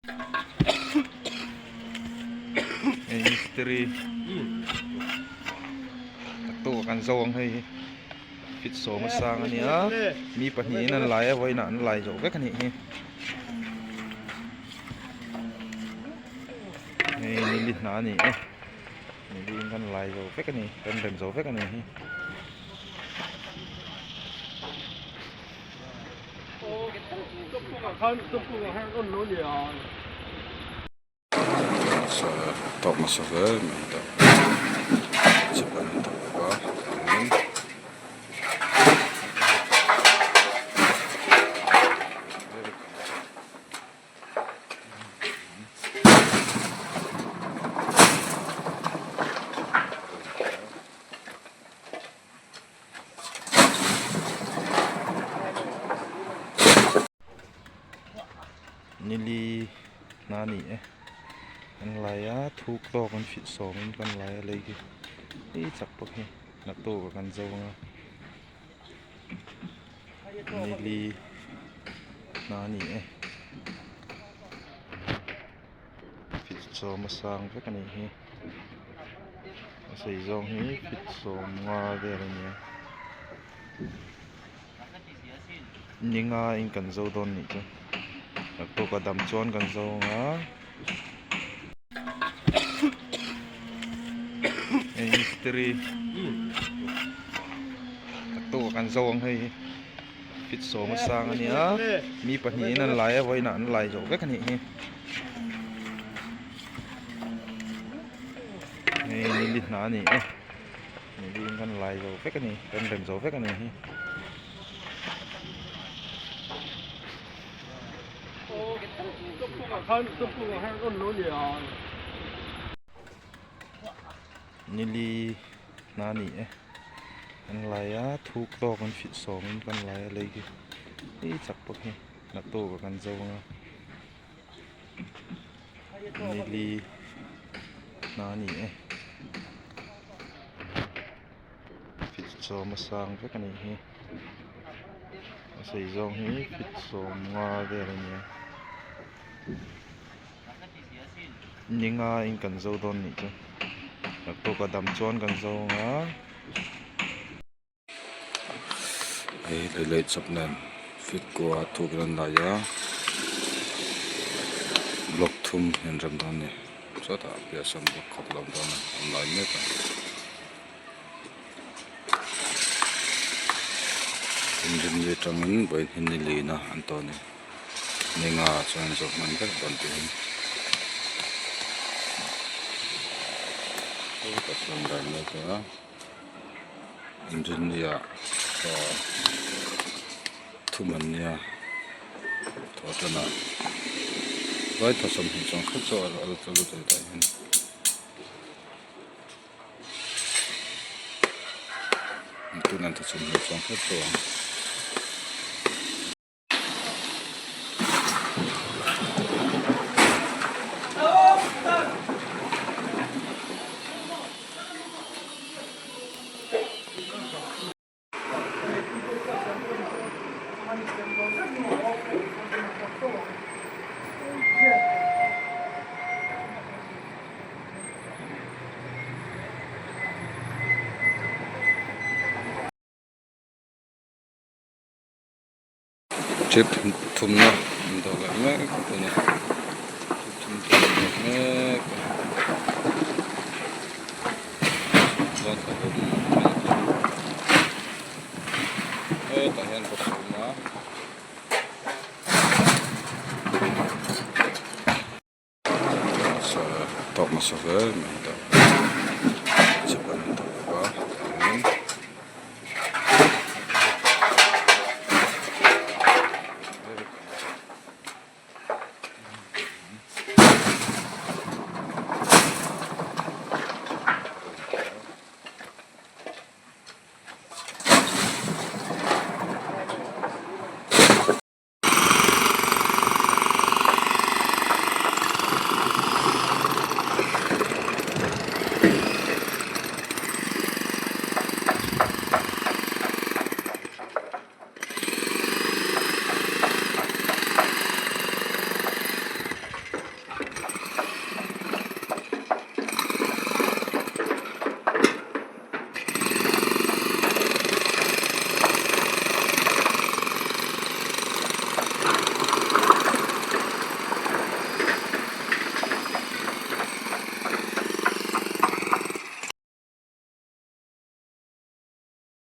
Hei mistiri taktuk ah kan zo ang hei hi fit sawm a sang a nia mi pahnihin an lai a vawiinah an lai zawh vek a nih hi hei nili hna a ni e nili in kan lai zo vek a ni kan rem zo vek a ni hi. Tawk hmasa hle mai ta chip an han thawk bawk a chuanin Nili hna a ni e an lai a thuk tawk an fit sawm in kan lai a lei hi hei chak bawk hi naktuk ah kan zo ang a nili hna a ni e fit sawm a sang vek a nih hi. A sei zawng hi feet 50 vel a nia ninga in kan zo dawn nih chu naktuk a dam chuan kan zo ang a hei mistiri naktuk ah kan zo ang hei hi feet 10 a sang a nia mi pahnihin an lai a vawiinah an lai zawh vek a nih hi. Hei nili hna a ni e nili in kan lai zo vek a ni kan rem zo vek a ni hi. Nili hna a ni e an lai a thuk tawk an fit sawm in kan lai a lei hi hei chak bawk hi naktuk ah kan zo ang a. Nili hna a ni e fit sawm a sang vek a nih hi a sei zawng hi fit 50 vel a nia ninga in kan zo dawn nih chu naktuk a dam chuan kan zo ang a. Hei lei laih chawp nen fit kua thuk in an lai a block thum hi an rem dawn a ni sawtah piah sawn block khat a lo awm dawn a an lai mek a inrinni atangin vawiin hi ni lina an tawh a ni ni nga chuan zawh hman vek dawn tih hi tah sawn an lai mek a. Inrinnia thum an nia thaw tan ah vai thaw 20 chuang khat chu a la tla lut a ni tah hian tunah thaw 20 chuang khat chu a awm. Trip thumna an dawh leh mek a ni trip thum chu an dawh mek a chuan thla hum hetah hian box a awm a. Tawk hmasa hle mai ta.